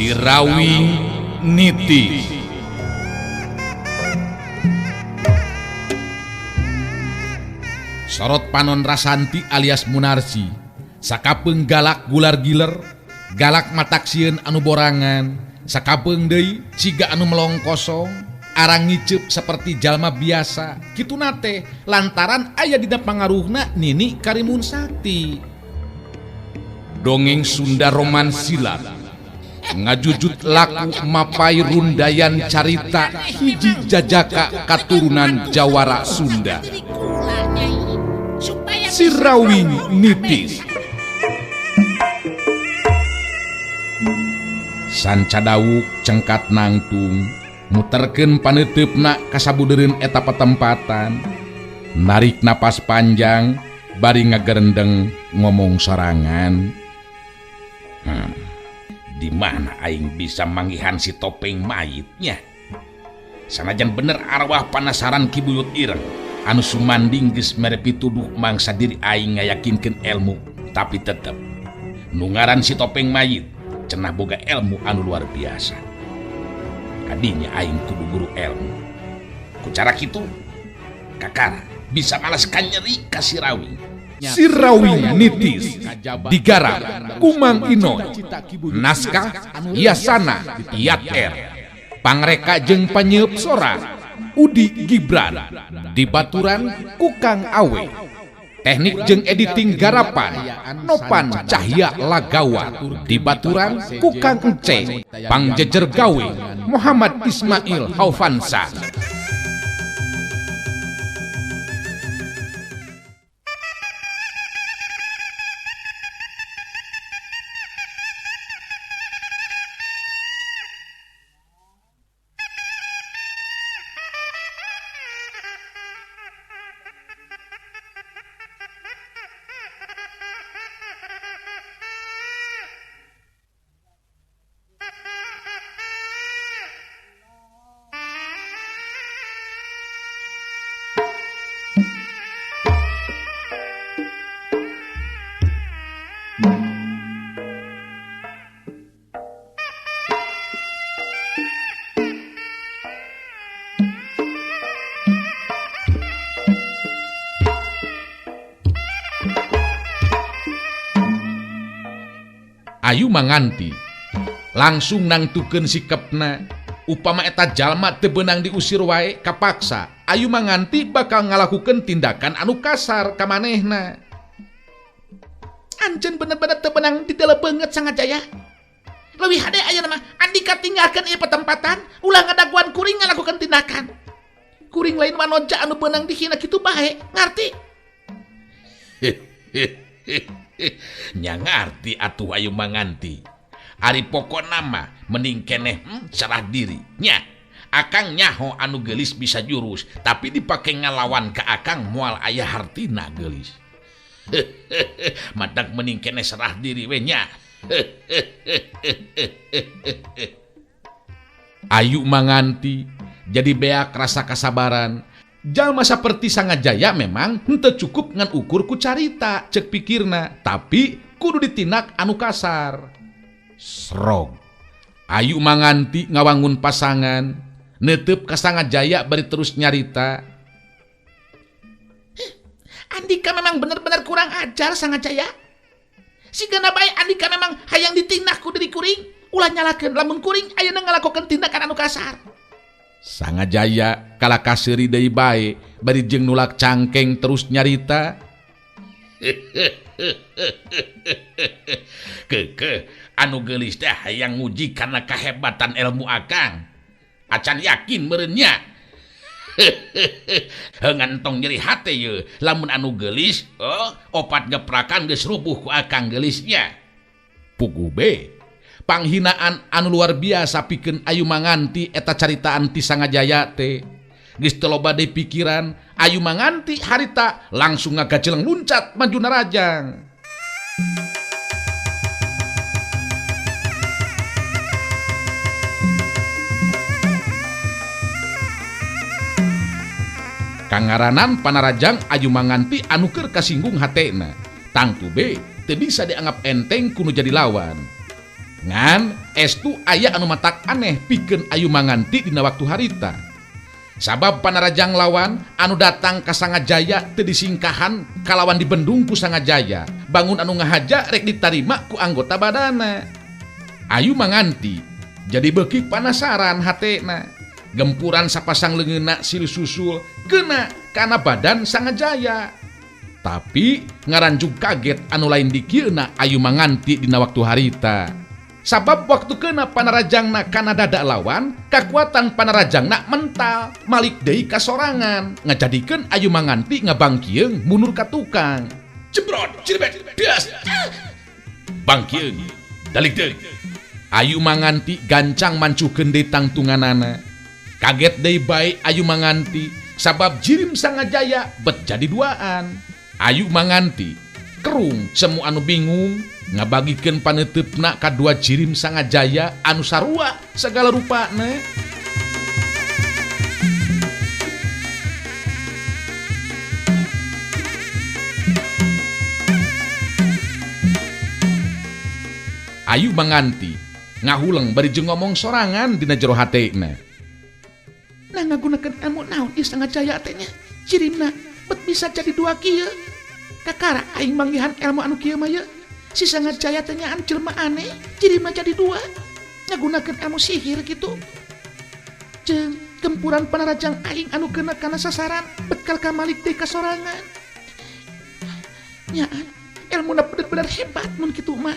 Sirawing Nitis. Sorot panon Rasanti alias Munarsi sakapeung galak gular giler, galak matak sieun anu borangan, sakapeung deui siga anu melong kosong, arang ngiceup seperti jalma biasa. Kituna teh lantaran aya dina pangaruhna Nini Karimun Sakti. Dongeng Sunda Roman Silat ngajujut laku mapai rundayan carita hiji jajaka katurunan Jawara Sunda. Sirawing Nitis. Sanca dawuk cengkat nangtung muterkeun paneuteup kasabudereun eta patempatan, narik napas panjang bari ngagerendeng ngomong sorangan. Di mana aing bisa manggihan si topeng mayitnya? Sanajan bener arwah panasaran Ki Buyut Ireng anu sumanding geus mere pituduh mangsa diri aing ngayakinkeun ilmu, tapi tetep nu ngaran si topeng mayit cenah boga ilmu anu luar biasa. Kadinya aing kudu guru ilmu. Ku cara kitu kakara bisa malas kanyeri ka Sirawing. Sirawing Nitis digarap Kumang Inoy, naskah Yasana Yat R, pangreka jeung panyeup sora Udi Gibran, dibaturan Kukang Awe, teknik jeung editing garapan Nopan Cahya Lagawa, dibaturan Kukang Ence, pangjejer gawe Muhammad Ismail Haufansa. Ayu manganti langsung nangtukeun sikepna. Upama eta jalma teu beunang diusir wae kapaksa, Ayu Manganti bakal ngalakukeun tindakan anu kasar ka manehna. Anjeun bener-bener teu beunang ditelebeungeut Sangajaya. Leuwih hade ayeuna mah Andika tinggalkeun ieu patempatan, ulah ngadaguan kuring ngalakukeun tindakan. Kuring lain manoja anu beunang dihina kitu bae, ngarti? Nya ngarti atuh Ayu Manganti. Ari pokona mah mending keneh serah diri nya. Akang nyaho anu geulis bisa jurus, tapi dipake ngalawan ka akang moal aya hartina geulis. Matak mending keneh serah diri we nya. Ayu Manganti jadi beak rasa kasabaran. Jalma saperti Sangajaya memang henteu cukup ngan ukur ku carita cek pikirna, tapi kudu ditindak anu kasar. Srog. Ayu Manganti ngawangun pasangan, neuteub ka Sangajaya bari terus nyarita. Andika memang bener-bener kurang ajar Sangajaya. Sigana bae Andika memang hayang ditindak ku diri kuring, ulah nyalakeun lamun kuring ayeuna ngalakokeun tindakan anu kasar. Sangajaya kalah kaseuri deui bae bari jeung nulak cangkeng terus nyarita. Keukeuh anu geulis teh hayang nguji kana kahebatan ilmu akang. Acan yakin meureun nya. Ngan tong nyeri hate ye lamun anu geulis, oh, opat geprakan geus rubuh ku akang geulisnya. Puguh be panghinaan anu luar biasa pikeun Ayu Manganti eta caritaan ti Sangajaya teh. Geus teu loba deui pikiran, Ayu Manganti harita langsung ngagajeleng luncat maju narajang. Kangaranan panarajang Ayu Manganti anu keur kasinggung hatena. Tangtu be teu bisa dianggap enteng kudu jadi lawan. Ngan estu aya anu matak aneh pikeun Ayu Manganti dina waktu harita. Sabab panarajang lawan anu datang ka Sangajaya teu disingkahan kalawan dibendung ku Sangajaya. Bangun anu ngahaja rek ditarima ku anggota badana. Ayu Manganti jadi beuki panasaran hatena. Gempuran sapasang leungeunna silih susul kena kana badan Sangajaya. Tapi ngaranjug kaget anu lain dikieuna Ayu Manganti dina waktu harita. Sabab waktu kena panarajangna kana dada lawan, kakuatan panarajangna mental, malik deui kasorangan, ngajadikeun Ayu Manganti ngabangkieung mundur ka tukang. Jebrot, cirebet, das. Bangkieung, dalik deui. Ayu Manganti gancang mancukeun deui tangtunganana. Kaget deui bae Ayu Manganti sabab jirim Sangajaya bet jadi duaan. Ayu Manganti kerung semu anu bingung ngabagikeun paneuteup ka dua jirim Sangajaya anu sarua segala rupana. Ayu Manganti ngahuleng bari jeung ngomong sorangan dina jero hatena. Nah ngagunakeun ilmu naon ieu Sangajaya teh nya? Jirimna bet bisa jadi dua kieu. Kakara aing manggihan ilmu anu kieu mah ye. Si Sangajaya teh nyaan jelema aneh, jirimna jadi dua. Ngagunakeun ilmu sihir kitu. Jeung gempuran panarajang aing anu kena kana sasaran betkal kamalik deui kasorangan. Nyaan ilmuna bener-bener hebat mun kitu mah.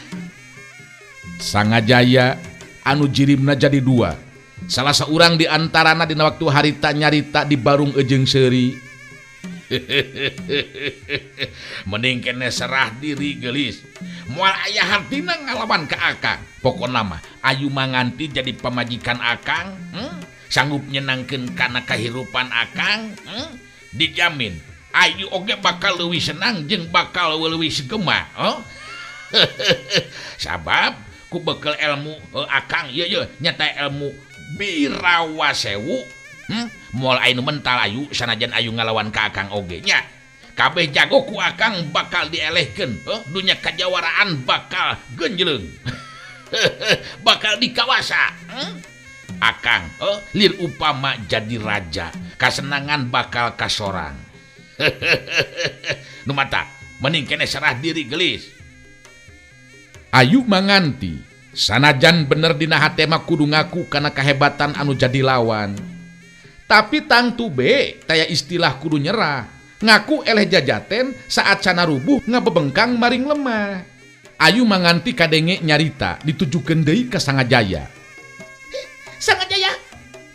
Sangajaya anu jirimna jadi dua. Salah seorang di antarana dina waktu harita nyarita di barung ejeung seuri. Mending kene serah diri geulis. Moal aya hartina ngalawan ka akang. Pokona mah Ayu Manganti jadi pamajikan akang, sanggup nyenangkeun kana kahirupan akang, dijamin Ayu oge bakal leuwih senang jeung bakal leuwih segema, oh? Sabab ku bekel ilmu akang ieu ye nyata ilmu Birawa Sewu, moal aya nu mental Ayu sanajan Ayu ngalawan ka akang oge nya. Kabeh jago ku akang bakal dielehkeun, dunya kajawaraan bakal genjleung. Bakal dikawasa. Akang lir upama jadi raja, kasenangan bakal kasorang. Nu mata mending kene serah diri geulis. Ayu Manganti sanajan bener dina hate mah kudu ngaku kana kahebatan anu jadi lawan. Tapi tangtu be taya istilah kudu nyerah. Ngaku eleh jajaten saat cana rubuh ngabebengkang maring lemah. Ayu Manganti kadenge nyarita ditujukeun deui ka Sangajaya. Sangajaya,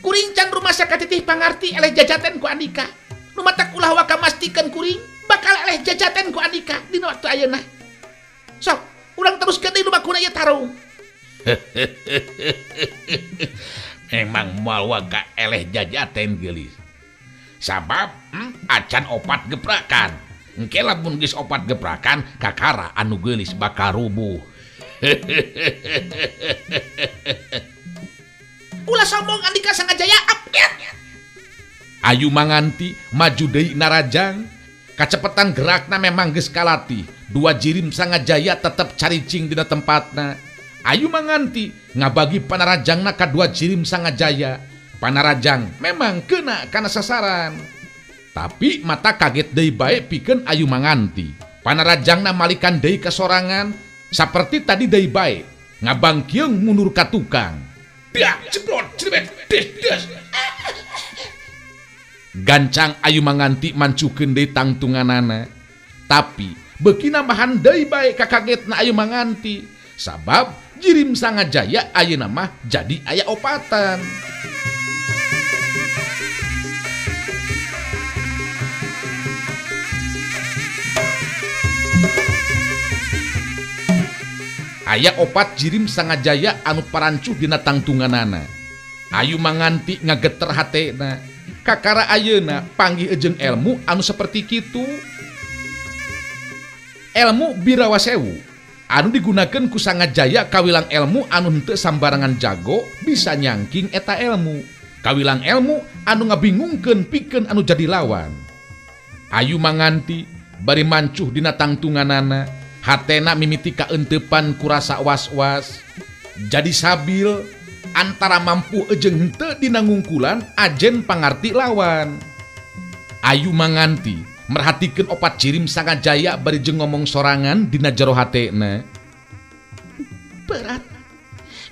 kuring can rumasa katitih pangarti eleh jajaten ku andika. Nu matak ulah waka mastikeun kuring bakal eleh jajaten ku andika dina waktu ayeuna. Sok, urang teruskeun deui lumakuna ieu tarung. Memang moal waka eleh jajaten geulis. Sabab acan opat geprakan. Engke lamun geus opat geprakan kakara anu geulis bakal rubuh. Ulah sombong andika Sangajaya apet. Ayu Manganti maju deui narajang. Kacepetan gerakna memang geus kalatih. Dua jirim Sangajaya tetep caricing dina tempatna. Ayu Manganti ngabagi panarajangna ka dua jirim Sangajaya. Panarajang memang kena kana sasaran. Tapi mata kaget deui bae pikeun Ayu Manganti. Panarajangna malikan deui kasorangan saperti tadi deui bae. Ngabangkieung mundur ka tukang. Dak jebrot cirebet des des. Gancang Ayu Manganti mancukeun deui tangtunganana. Tapi beuki nambahan deui bae kakagetna Ayu Manganti. Sabab jirim Sangajaya ayeuna mah jadi aya opatan. Aya opat jirim Sangajaya anu parancuh dina tangtunganana. Ayu Manganti ngageter hatena. Kakara ayeuna panggih jeung ilmu anu seperti kitu. Ilmu Birawa Sewu anu digunakeun ku Sangajaya kawilang ilmu anu henteu sambarangan jago bisa nyangking eta ilmu. Kawilang ilmu anu ngabingungkeun pikeun anu jadi lawan. Ayu Manganti bari mancuh dina tangtunganana. Hatena mimiti kaenteupan kurasa was-was. Jadi sabil antara mampu ejeng henteu dina ngungkulan ajen pangarti lawan. Ayu Manganti merhatikeun opat jirim Sangajaya bari jeung ngomong sorangan dina jero hatena. Berat.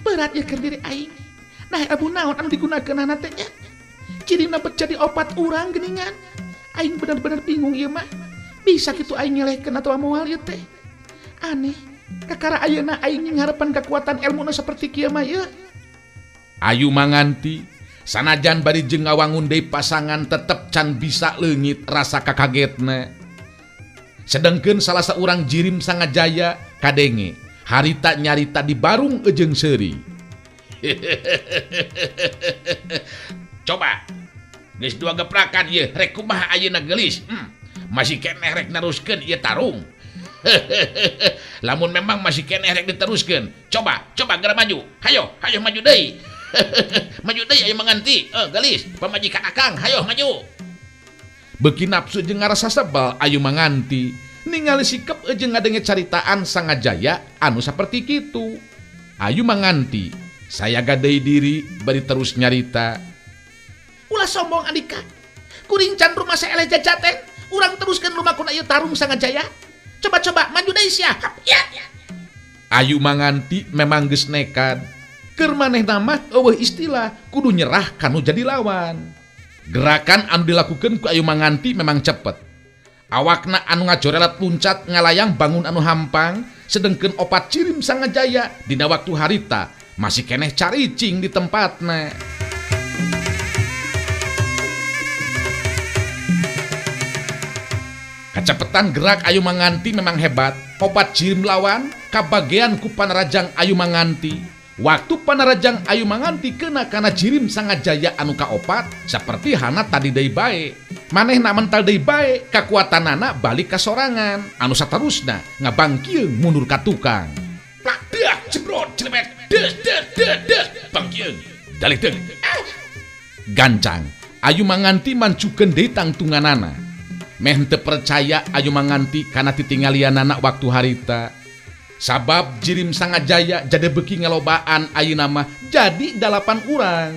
Berat ya keur diri aing. Nah abu naon anu digunakeunana teh nya? Jirimna bet jadi opat urang geuningan. Aing bener-bener bingung ieu mah. Bisa kitu aing ngelehkeun atawa moal ieu teh. Aneh. Kakara ayeuna aing ngarepan kekuatan ilmuna seperti kieu mah ieu. Ayu Manganti sanajan bari jeung ngawangun deui pasangan tetep can bisa leungit rasa kakagetna. Sedengkeun salah saurang jirim Sangajaya kadenge harita nyarita di barung ejeung seuri. Coba geus dua geprakan ieu rek kumaha ayeuna geulis. Masih keneh rek neruskeun ieu tarung. Lamun memang masih keneh rek diteruskeun. Coba, coba geura maju. Hayo, hayo maju deui. Maju deui ayo Manganti. Geulis, pamajikan akang, hayo maju. Beuki nafsu jeung ngarasa sebel Ayu Manganti ningali sikep jeung ngadenge caritaan Sangajaya anu saperti kitu. Ayu Manganti sayaga deui diri bari terus nyarita. Ulah sombong Andika. Kuring can rumah saeleh jajaten, urang teruskeun lumakuna ieu tarung Sangajaya. Coba-coba maju deui sia. Ya. Ayu Manganti memang geus nekad. Keur manehna mah eueuh istilah kudu nyerah kanu jadi lawan. Gerakan anu dilakukeun ku Ayu Manganti memang cepet. Awakna anu ngajorelat luncat ngalayang bangun anu hampang, sedengkeun opat cirim Sangajaya dina waktu harita masih keneh caricing di tempatna. Kecepatan gerak Ayu Manganti memang hebat. Opat jirim lawan kabagean ku panarajang Ayu Manganti. Waktu panarajang Ayu Manganti kena kana jirim Sangajaya anu kaopat seperti hana tadi deui bae. Manehna mental deui bae, kakuatanana balik ka sorangan anu saterusna ngabangkieung mundur ka tukang. Plak deah jebrot celemet des des des des bangkieung dalih deung. Gancang Ayu Manganti mancukeun deui tangtunganana. Meh teu percaya Ayu Manganti kana titinggalianana waktu harita. Sabab jirim Sangajaya jadi beuki ngalobaan ayeuna mah jadi 8 urang.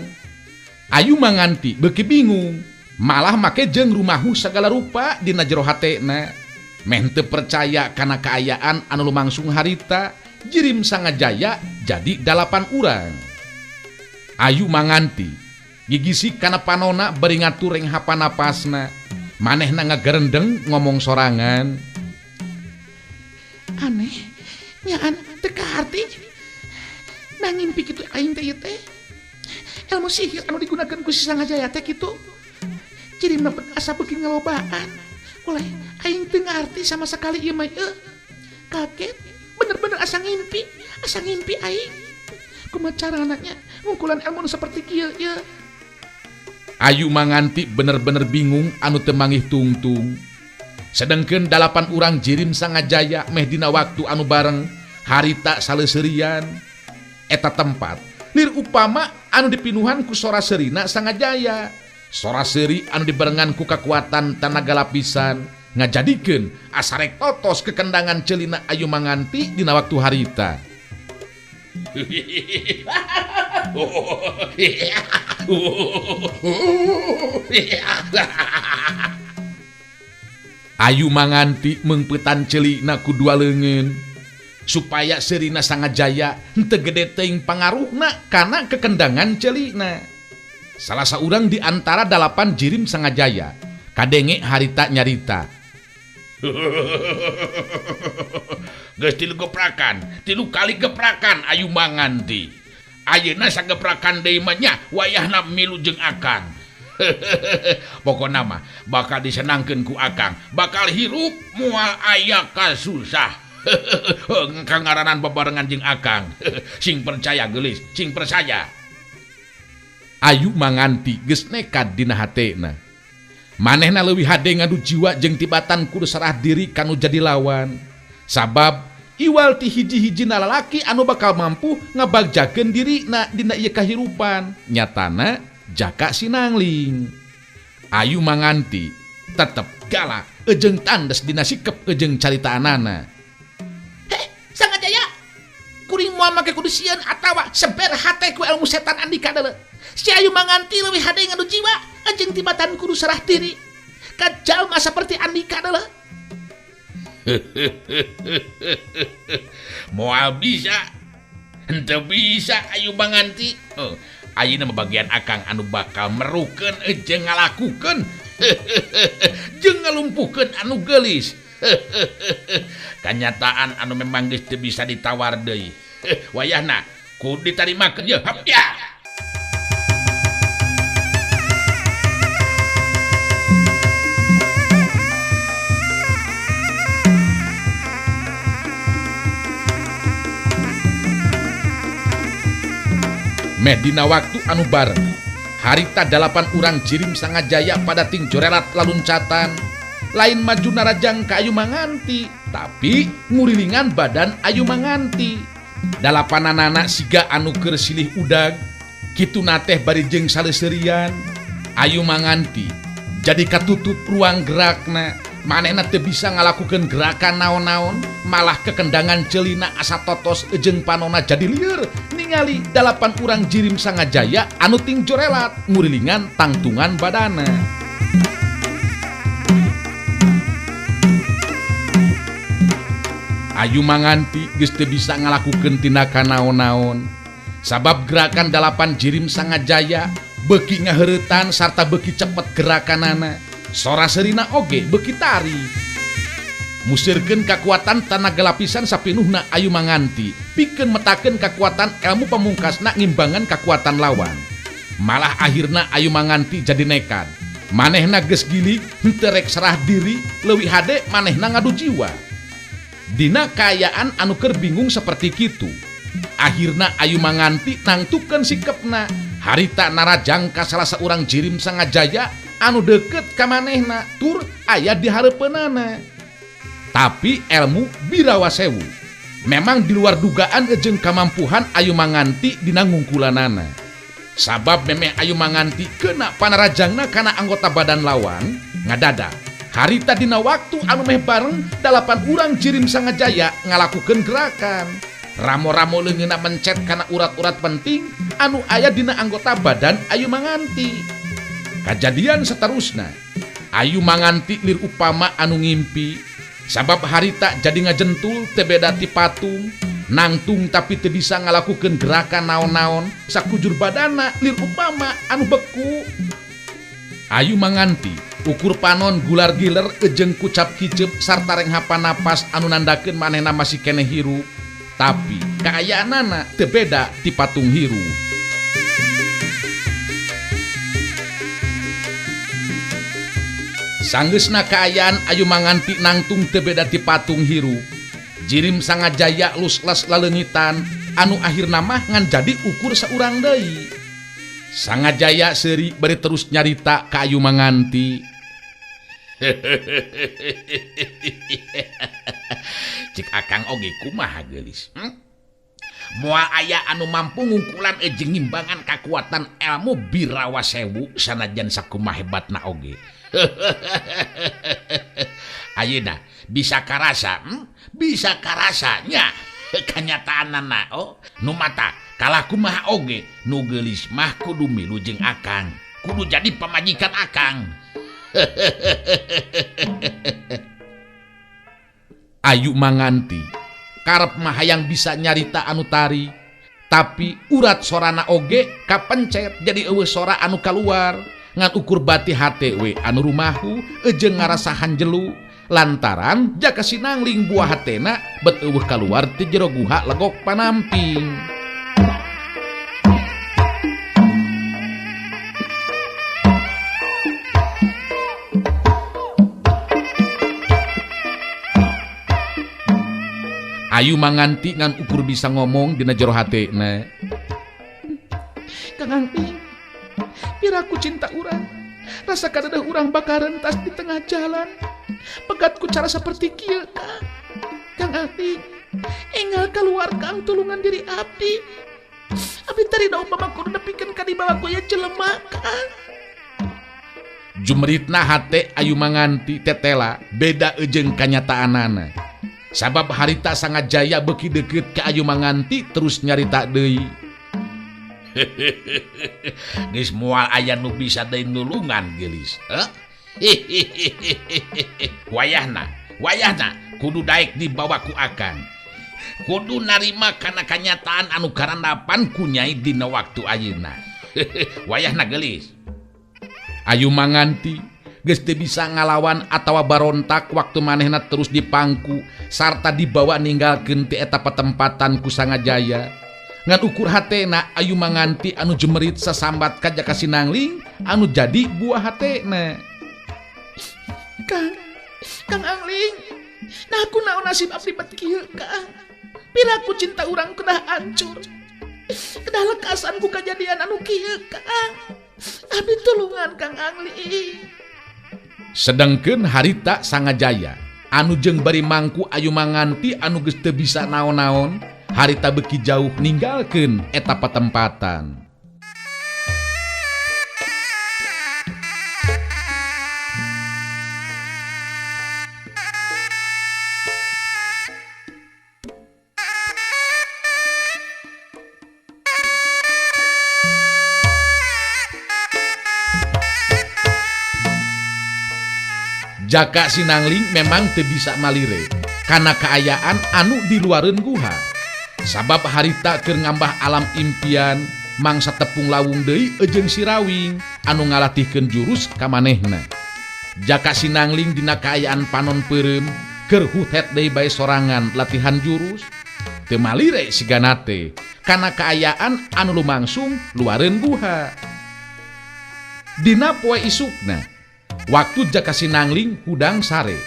Ayu Manganti beuki bingung, malah make jeung rumahu sagala rupa dina jero hatena. Meh teu percaya kana kaayaan anu lumangsung harita, jirim Sangajaya jadi 8 urang. Ayu Manganti gigisi kana panona bari ngatur renghapa napasna. Manehna ngagerendeng ngomong sorangan. Aneh, nyaan teu kaharti. Nah ngimpi kitu aing teh ieu teh. Ilmu sihir anu digunakeun ku si Sangajaya teh kitu. Jirimna asa beuki ngalobaan. Oleh aing teu ngarti sama sekali ieu mah ieu. Kaget, bener-bener asa ngimpi aing. Kumaha carana nya ngungkulan ilmu nu saperti kieu ieu. Ayu Manganti bener-bener bingung anu teu manggih tungtung. Sedengkeun 8 urang jirim Sangajaya meh dina waktu anu bareng harita saleseurian. Eta tempat lir upama anu dipinuhan ku sora seurina Sangajaya. Sora seuri anu dibarengan ku kakuatan tanaga lapisan ngajadikeun asarek totos kekendangan ceulina Ayu Manganti dina waktu harita. Ayu Manganti meungpeutan ceulina ku dua leungeun supaya seurina Sangajaya henteu gede teuing pangaruhna kana kekendangan ceulina. Salah saurang di antara 8 jirim Sangajaya kadenge harita nyarita. Geus 3 geprakan, 3 kali geprakan Ayu Manganti. Ayeuna sageprakan deui mah nya wayahna milu jeung akang. Pokona mah bakal disenangkeun ku akang, bakal hirup moal aya kasusah. Kangaranan bebarengan jeung akang. Sing percaya geulis, sing percaya. Ayu Manganti geus nekad dina hatena. Manehna leuwih hade ngadu jiwa jeung tibatan kudu sarah diri kanu jadi lawan. Sabab iwal ti hiji-hijina lalaki anu bakal mampu ngabagjakeun dirina dina ieu kahirupan. Nyatana jaka sinangling. Ayu Manganti tetep galak ejeng tandes dina sikep ejeng caritaanana. Heh, Sangajaya, kuring Kuring moal make kudu sieun atawa seber hate ku ilmu setan Andika deuleu. Si Ayu Manganti leuwih hade ngadu jiwa anjing tibatan kudu serah diri. Ka jalma saperti Andika deuleu. Moal bisa. Henteu bisa Ayu Manganti. Oh, ayeuna mah bagian akang anu bakal merukeun jeung ngalakukeun jeung ngalumpuhkeun anu geulis. Kanyataan anu memang geus teu bisa ditawar deui. Wayahna kudu ditarimakeun yeuh. Ya. Meh dina waktu anu bareng harita 8 urang jirim Sangajaya pada ting jorelat laluncatan. Lain maju narajang ka Ayu Manganti, tapi ngurilingan badan Ayu Manganti. Dalapananana siga anu keur silih udag, kitu nateh bari jeung saleseurian. Ayu Manganti jadi katutup ruang gerakna, manehna teu bisa ngalakukeun gerakan naon-naon, malah kekendangan celina asa totos jeung panona jadi lieur ningali 8 urang jirim Sangajaya anu ting jorelat ngurilingan tangtungan badana. Ayu Manganti geus teu bisa ngalakukeun tindakan naon-naon. Sabab gerakan 8 jirim Sangajaya beuki ngaheuretan sarta beuki cepet gerakanana. Sora serina oge beuki tari. Musirkeun kakuatan tanaga lapisan sapinuhna Ayu Manganti, pikeun metakeun kakuatan ilmu pamungkasna ngimbangan kakuatan lawan. Malah akhirna Ayu Manganti jadi nekat. Manehna geus gilig henteu rek serah diri, leuwih hade manehna ngadu jiwa. Dina kaayaan anu keur bingung seperti kitu. Akhirna Ayu Manganti nangtukeun sikepna. Harita narajang ka salah saurang jirim Sangajaya anu deukeut ka manehna tur aya di hareupeunana. Tapi ilmu birawa sewu. Memang di luar dugaan jeung kamampuhan Ayu Manganti dina ngungkulanana. Sabab memeh Ayu Manganti kena panarajangna kana anggota badan lawan ngadadak. Harita dina waktu anu meh bareng 8 urang jirim Sangajaya ngalakukeun gerakan. Ramo-ramo leungeunna mencet kana urat-urat penting anu aya dina anggota badan Ayu Manganti. Kajadian seterusna, Ayu Manganti lir upama anu ngimpi. Sabab harita jadi ngajentul teu beda ti patung, nangtung tapi teu bisa ngalakukeun gerakan naon-naon, sakujur badana lir upama anu beku. Ayu Manganti ukur panon gular giler ejeng kucap kicep sarta renghapan napas anu nandakeun manehna masih keneh hirup. Tapi kaayaanana teu beda ti patung hirup. Sanggeusna kaayaan Ayu Manganti nangtung teu beda ti patung hirup. Jirim Sangajaya lusles laleungitan anu akhirna mah ngan jadi ukur saurang deui. Sangajaya seuri bari terus nyarita ka Ayu Manganti. Cik akang oge kumaha geulis. Moal aya anu mampu ngungkulan jeung ngimbangan kakuatan ilmu birawa sewu sanajan sakumaha hebatna oge. Ayeuna bisa karasa, bisa karasa nya kanyataanana oh nu mata kalah kumaha oge nu geulis mah kudu milu jeung akang, kudu jadi pamajikan akang. Ayu Manganti karep mah hayang bisa nyarita anu tari, tapi urat sorana oge kapencet jadi eueuh sora anu kaluar. Ngan ukur bati hate we anu rumahu jeung ngarasa hanjelu lantaran jaka sinangling buah hatena bet eueuh kaluar ti jero guha legok panamping. Ayu Manganti ngan ukur bisa ngomong dina jero hatena. Kang Angping, piraku cinta urang, rasa kadadeh urang bakal rentas di tengah jalan. Pegatku cara seperti kieu, Kang. Kang Angping, enggal keluar Kang tulungan diri abdi. Abdi tarida umpama kudu nepikeun ka dibawa ku ieu jelema, Kang. Jumritna hate Ayu Manganti tetela beda jeung kanyataanana. Sabab harita Sangajaya beuki deukeut ka Ayu Manganti terus nyarita deui. Geus moal aya nu bisa deui nulungan geulis. Wayahna, wayahna kudu daek dibawa ku akang. Kudu narima kana kanyataan anu karandapan ku Nyai dina waktu ayeuna. Wayahna geulis. Ayu Manganti geus teu bisa ngalawan atawa barontak waktu manehna terus dipangku sarta dibawa ninggalkeun ti eta patempatan ku Sangajaya. Ngan ukur hatena Ayu Manganti anu jemerit sasambat ka Jaka Sinangling anu jadi buah hatena. Kang, Kang Angling, nah aku naon nasib abdi bet kieu, Kang. Piraku cinta urang kedah hancur. Kedah lekasan ku kajadian anu kieu, Kang. Abdi tulungan Kang Angling. Sedengkeun harita Sangajaya anu jeung bari mangku Ayu Manganti anu geus teu bisa naon-naon, harita beuki jauh ninggalkeun eta patempatan. Jaka Sinangling memang teu bisa malire kana kaayaan anu di luareun guha. Sabab harita keur ngambah alam impian mangsa tepung lawung deui jeung Sirawing anu ngalatihkeun jurus ka manehna. Jaka Sinangling dina kaayaan panon peureum keur hutet deui bae sorangan latihan jurus. Teu malire sigana teh kana kaayaan anu lumangsung luareun guha. Dina poe isukna waktu Jaka Sinangling hudang sare,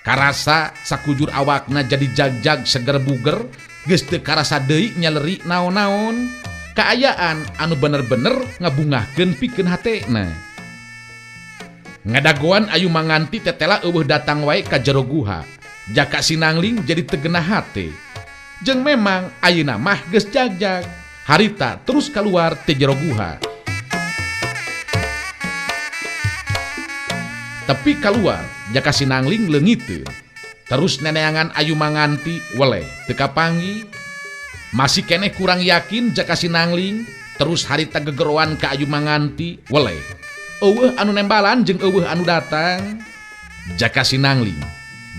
karasa sakujur awakna jadi jag-jag seger buger, geus teu karasa deui nyaleri naon-naon. Kaayaan anu bener-bener ngabungahkeun pikeun hatena. Ngadagoan Ayu Manganti tetela eueuh datang wae ka jero guha. Jaka Sinangling jadi teu genah hate. Jeung memang ayeuna mah geus jag-jag, harita terus kaluar ti jero guha. Tepi kaluar Jaka Sinangling leungiteun. Terus neneangan Ayu Manganti weleh teu kapanggih. Masih keneh kurang yakin Jaka Sinangling, terus harita gegeroan ka Ayu Manganti weleh. Eueuh anu nembalan jeung eueuh anu datang. Jaka Sinangling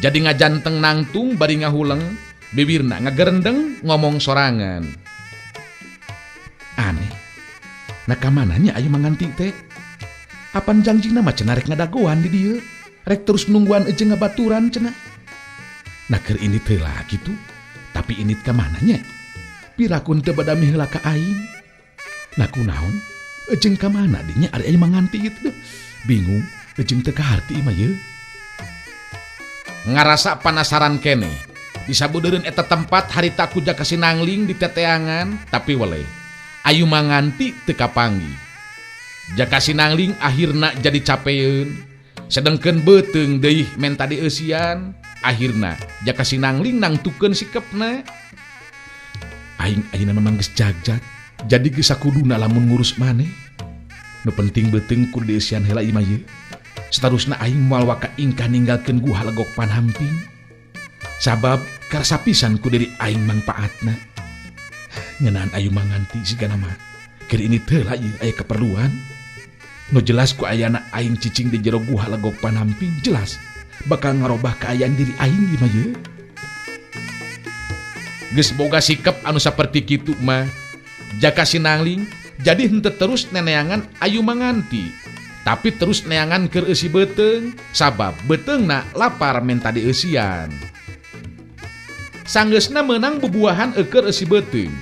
jadi ngajanteng nangtung bari ngahuleng, bibirna ngagerendeng ngomong sorangan. Aneh. Nah ka mananya Ayu Manganti teh? Apan jangjina mah cenah rek ngadagoan di dieu, rek terus nungguan jeung ngabaturan cenah. Nah keur ini teh lah kitu, tapi ini ka mananya? Pirakun teu badami heula ka aing. Nah kunaon? Jeung ka mana dinya ari Ayu Manganti kitu deh. Bingung, jeung teu kaharti mah ye. Ngarasa panasaran keneh. Disabudeureun eta tempat harita ku Jaka Sinangling di teteangan, tapi weleh. Ayu Manganti teu kapanggih. Jaka Sinangling akhirna jadi capeun, sedengkeun beuteung deui menta dieusian. Akhirna Jaka Sinangling nangtukeun sikepna. Aing ayeuna memang geus jag-jag, jadi geus sakuduna lamun ngurus maneh. Nu penting beuteung kudu dieusian heula ieu mah ye. Satarusna aing moal waka ingkah ninggalkeun guha Legok Panhamping. Sabab karasa pisan ku diri aing mangpaatna. Ngeunaan Ayu Manganti sigana mah keur ini teh lah ieu aya keperluan. Nu jelas ku ayana aing cicing di jero guha Legok Panhamping jelas bakal ngarobah kaayaan diri aing ieu mah ye. Geus boga sikep anu saperti kitu mah Jaka Sinangling jadi henteu terus neneangan Ayu Manganti, tapi terus neangan keur eusi beuteung sabab beuteungna lapar menta dieusian. Sanggeusna meunang bubuahan eueur eusi beuteung.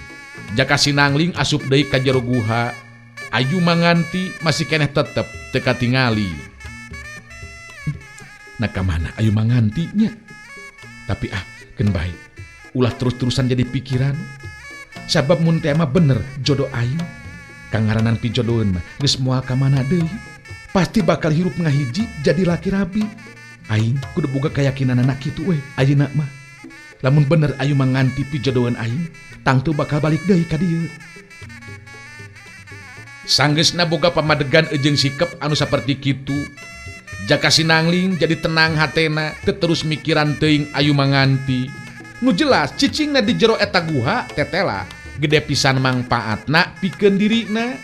Jaka Sinangling asup deui ka jero guha. Ayu Manganti masih keneh tetep teu katingali. Nah ka mana Ayu Manganti nya? Tapi ah keun bae. Ulah terus-terusan jadi pikiran. Sabab mun teh mah bener jodoh aing. Kangaranan pijodoheun mah geus moal ka mana deui. Pasti bakal hirup ngahiji jadi laki rabi. Aing kudu boga keyakinan anak kitu we ayeuna mah. Lamun bener Ayu Manganti pijodoheun aing, tangtu bakal balik deui ka dieu. Sanggeusna boga pamadegan jeung sikep anu saperti kitu. Jaka Sinangling jadi tenang hatena, teu terus mikiran teuing Ayu Manganti. Nu jelas cicingna di jero eta guha tetela gede pisan mangpaatna pikeun dirina.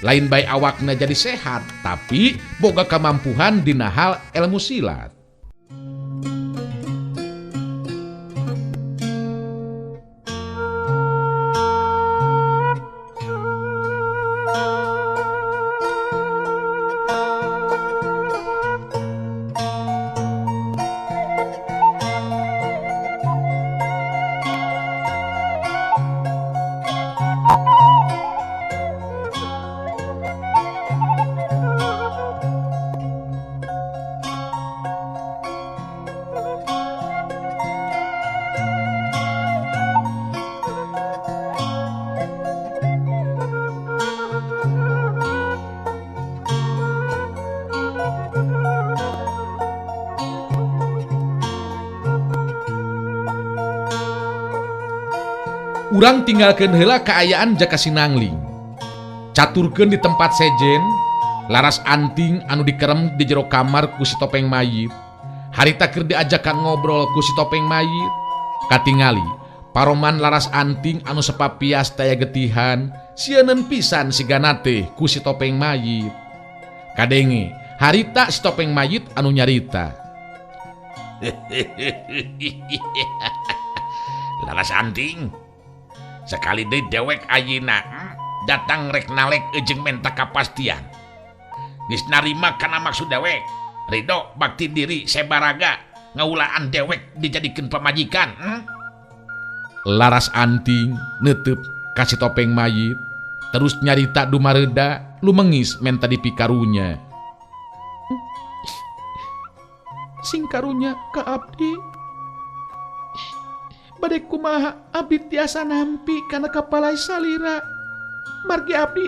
Lain bae awakna jadi sehat, tapi boga kamampuhan dina hal ilmu silat. Urang tinggalkeun heula kaayaan Jaka Sinangling. Caturkeun di tempat sejen, Laras Anting anu dikerem di jero kamar ku si topeng mayit. Harita keur diajakan ngobrol ku si topeng mayit. Katingali, paroman Laras Anting anu sepapias taya getihan, sieuneun pisan sigana teh ku si topeng mayit. Kadenge, harita si topeng mayit anu nyarita. Laras Anting, sekali deui dewek ayeuna datang rek nalek jeung menta kapastian. Geus narima kana maksud dewek, ridho bakti diri sebaraga ngaulaan dewek dijadikeun pamajikan. Laras Anting neuteub ka si topeng mayit, terus nyarita dumareda lumengis menta dipikarunya. Sing karunya ka abdi. Bade kumaha abdi tiasa nampi kana kapalai salira. Margi abdi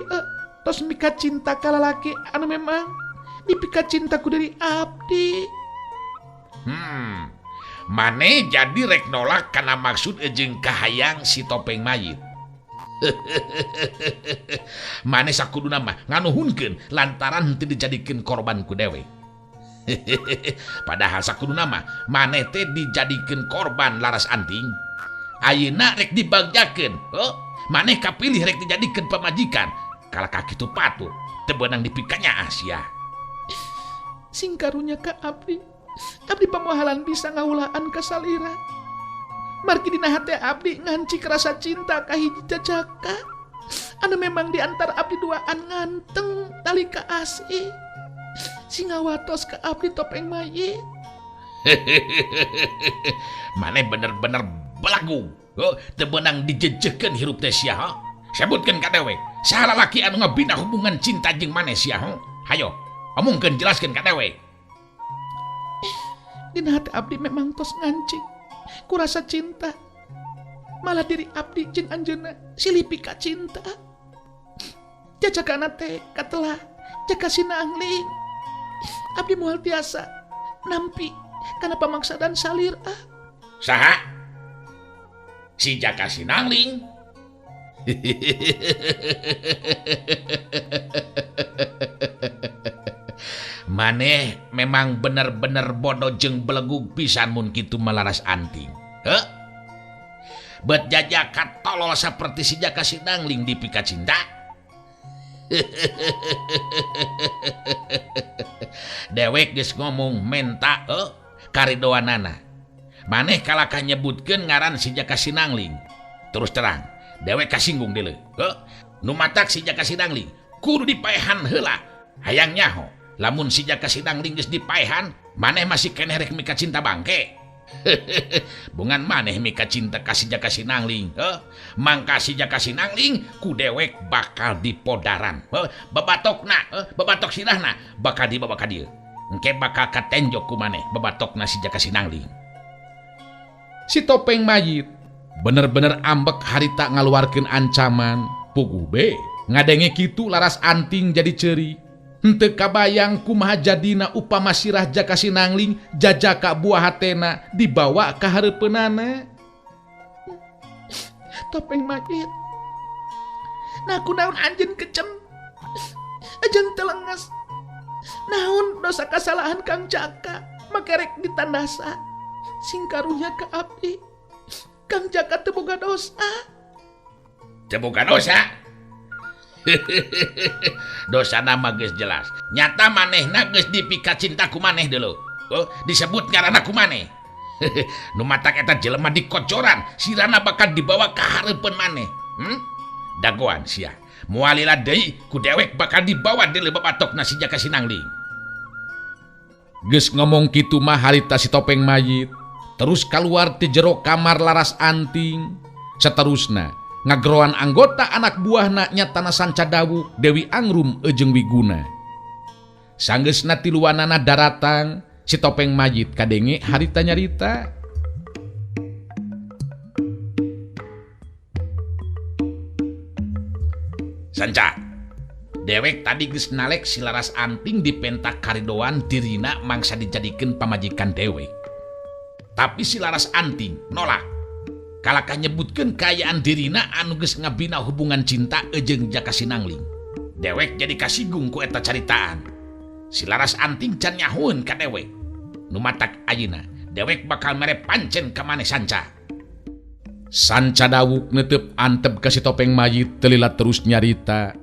tos mika cinta ka lalaki anu memang dipika cinta ku diri abdi. Mane jadi rek nolak kana maksud jeung kahayang si topeng mayit. Mane sakuduna mah nganuhunkeun lantaran henteu dijadikeun korban ku dewek. Padahal sakuduna mah maneh teh dijadikeun korban Laras Anting. Ayeuna rek dibagjakeun, heuh, maneh kapilih rek dijadikeun pamajikan. Kalakah kitu patut teu beunang dipikanya sia. Sing karunya ka abdi, abdi pamohalan bisa ngaulaan ka salira. Margi dina hate abdi nganci rasa cinta ka hiji jajaka anu memang diantar abdi duaan nganteng tali ka asih. Singawatos ka abdi topeng mayit. Maneh bener-bener belagu. Oh, teu beunang dijejekeun hirup teh sia. Sebutkeun ka dewek, saha lalaki anu ngabina hubungan cinta jeung maneh sia? Hayo, omongkeun jelaskeun ka dewek. Dina hati abdi memang tos ngancik ku rasa cinta. Malah diri abdi jeung anjeunna silih pika cinta. Jajakana teh katelah Jaka Sinangling. Abdi moal tiasa nampi kana pamaksadan salir ah. Saha? Si Jaka Sinangling. Maneh memang bener-bener bodoh jeung belegug pisan mun kitu mah Laras Anting. Heuh? Bet jajaka tolol saperti si Jaka Sinangling dipika cinta. Dewek geus ngomong menta karidoanana. Maneh kalakah nyebutkeun ngaran si Jaka Sinangling. Terus terang, dewek kasinggung deuleu. Heuh, nu matak si Jaka Sinangling kudu dipaehan heula. Hayang nyaho, lamun si Jaka Sinangling geus dipaehan, maneh masih keneh rek mika cinta bangke. Bungan maneh mika cinta ka si Jaka Sinangling. Heuh, mangka si Jaka Sinangling ku dewek bakal dipodaran. Heuh, babatokna, babatok sirahna bakal dibawa ka dieu. Engke bakal katenjok ku maneh babatokna si Jaka Sinangling. Si topeng mayit bener-bener ambek harita ngaluarkeun ancaman. Puguh be ngadenge kitu Laras Anting jadi ceuri. Henteu kabayang kumaha jadina upama sirah Jaka Sinangling jajaka buah hatena dibawa ka hareupeunana. Topeng mayit, nah kunaon anjeun kecem jeung telenges. Naon dosa kasalahan Kang Jaka make rek ditandasa. Sing karunya ka abdi. Kang Jaka teu boga dosa. Teu boga dosa. Dosana mah geus jelas. Nyata manehna geus dipika cinta ku maneh dulu. Oh, disebut ngaranna ku maneh. Nu matak eta jelema dikocoran, sirana bakal dibawa ka hareupeun maneh. Dagoan sia. Moal lila deui ku dewek bakal dibawa deuleu babatokna si Jaka Sinangling. Geus ngomong kitu mah harita si topeng mayit terus keluar ti jero kamar Laras Anting. Seterusna ngageroan anggota anak buahna nyatana Sanca Dawuk, Dewi Angrum jeung Wiguna. Sanggeusna tiluanana daratang, si topeng mayit kadenge harita nyarita. Sanca, dewek tadi geus nalek si Laras Anting dipentak karidoan dirina mangsa dijadikeun pamajikan dewek. Tapi si Laras Anting nolak. Kalakah nyebutkeun kaayaan dirina anu geus ngabina hubungan cinta jeung Jaka Sinangling. Dewek jadi kasigung ku eta caritaan. Si Laras Anting can nyahueun ka dewek. Nu matak ayeuna dewek bakal mere pancen ka maneh Sanca. Sanca Dawuk netep antep ka si topeng mayit telila terus nyarita.